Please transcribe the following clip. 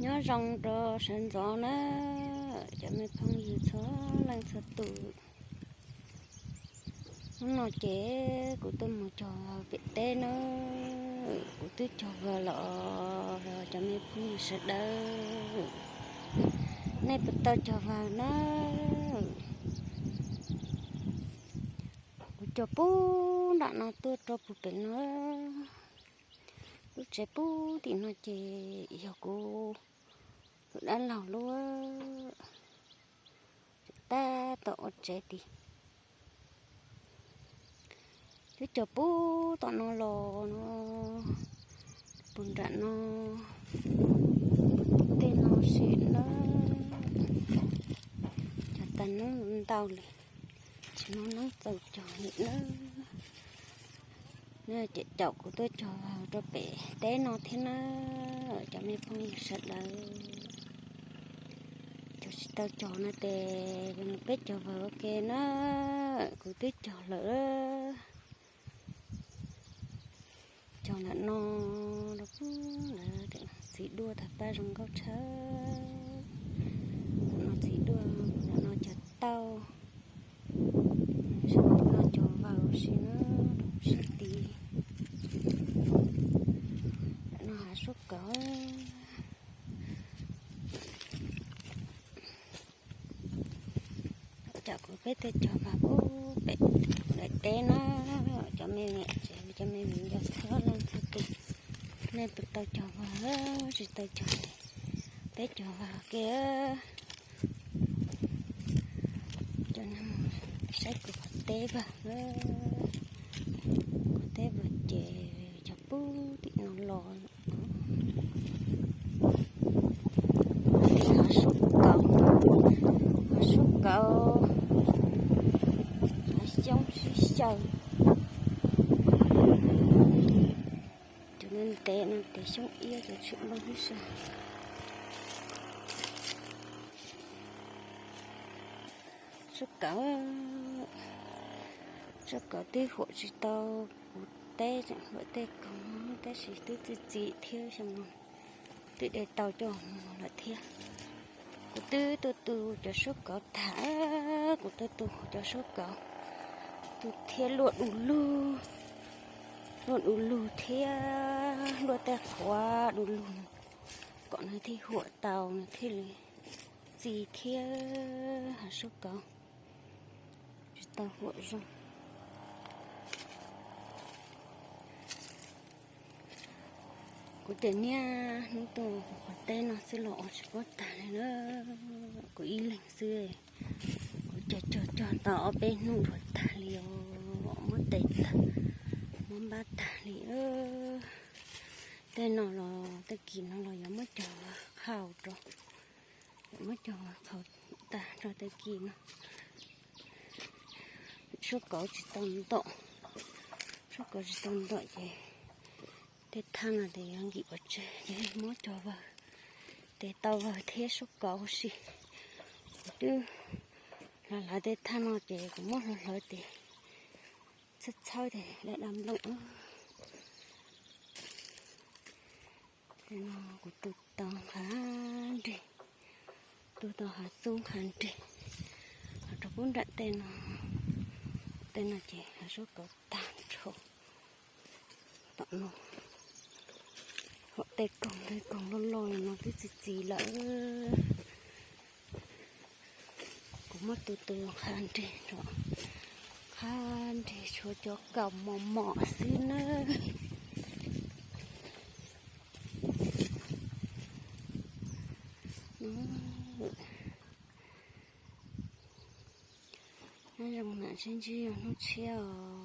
Nyob zoo rau sawv ntxov na, cov me phooj ywg txhua leej txhua tus. Hnub no ces kuv tuaj mus cog vawg pem teb na, kuv twb cog vawg los, cov me phooj ywg sawv daws, nej puas tau cog vawg na? Kuv cog pub nram no tuaj rau puag pem no, lub tsev pub tim no ces yog kuv tus dab laug lub, tab tom ua tsev tid. Twb cog pub tom no los no, puag nram no, tej no sim na, cog tas noob ntau li, tsis muaj noob txaus cog li na. Nej ces caum kuv tuaj cog vawg rau pem teb no thiab na, cov me phooj ywg sawv daws. Cog tsis tau cog no ces peb cog vawg ua ke na, kuv twb cog lawm. Cog ntawm no, lawv txiv duaj tag paj zoo nkauj tshaj. No txiv duaj, ntawm no cog tau. Sab no cog vawg si na, rau sab tid. Ntawm no hav suab kauv. Caum kuv peb tuaj cog vawg pub pem daim teb na, cov me niam tsev, cov me viv ncaus txhua leej txhua tus, nej puas tau cog vawg, tsis tau cog, peb cog vawg ke. Cov neeg saib kuv qhov teb vawg, qhov teb vawg ces cog pub tim no los. Hav suab kauv, hav suab kauv, hav xyoob sib xyaw. Cov no ntev no ces xyoob iab cov tshwm nplooj ib sab. Suab kauv, suab kauv twb huam tsis tau kuv teb, tseem huam tej koog tab sis twb txi txiv thiab xyoo no twb de tau coj mus lawm thiab. Kuv twb tuaj tu cov suab kauv tag, kuv tuaj tu cov suab kauv, tu thiab luaj du lug, luaj du lug thiab luaj tej qhuav du lug kom nws thiaj huam tau, nws thiaj li txi thiab hav suab kauv tsis tau huam zoo. Kuv tias niaj hnub tuaj qhov teb no xwb los ua tsis paub tag li na. Kuv ib leeg xwb, kuv cog cog cog tau ob peb hnub dhuav tag li os, muab tes tag, muab npab tag li. Tej no los tej kis no los yuav muab cog qhau rau, yuav muab cog qhau tag rau tej kis no. Suab kauv tsis tau ntau, suab kauv tsis tau ntau ces tej thaj no ces yuav nkim pov tseg ces muab cog vawg, tes tau vawg thiab suab kauv si. Kuv twb hlawv hlawv tej thaj no ces kuv muab hlawv hlawv ces txhawb txhawb ces daj daj nplooj. Tej no kuv tu tau nqha nrig, tu tau hav xub nqha nrig, ho rau pub nram tej no, tej no ces hav suab kauv tag nrho. Tom no, ho tej koog tej koog loj loj no twb txi txiv lawm. Kuv muab tu tu nqha nrig rau, nqha nrig tshuav cov kaus mos mos xwb nawb. Nyob zoo na, sib ntsib yog hnub tshiab os.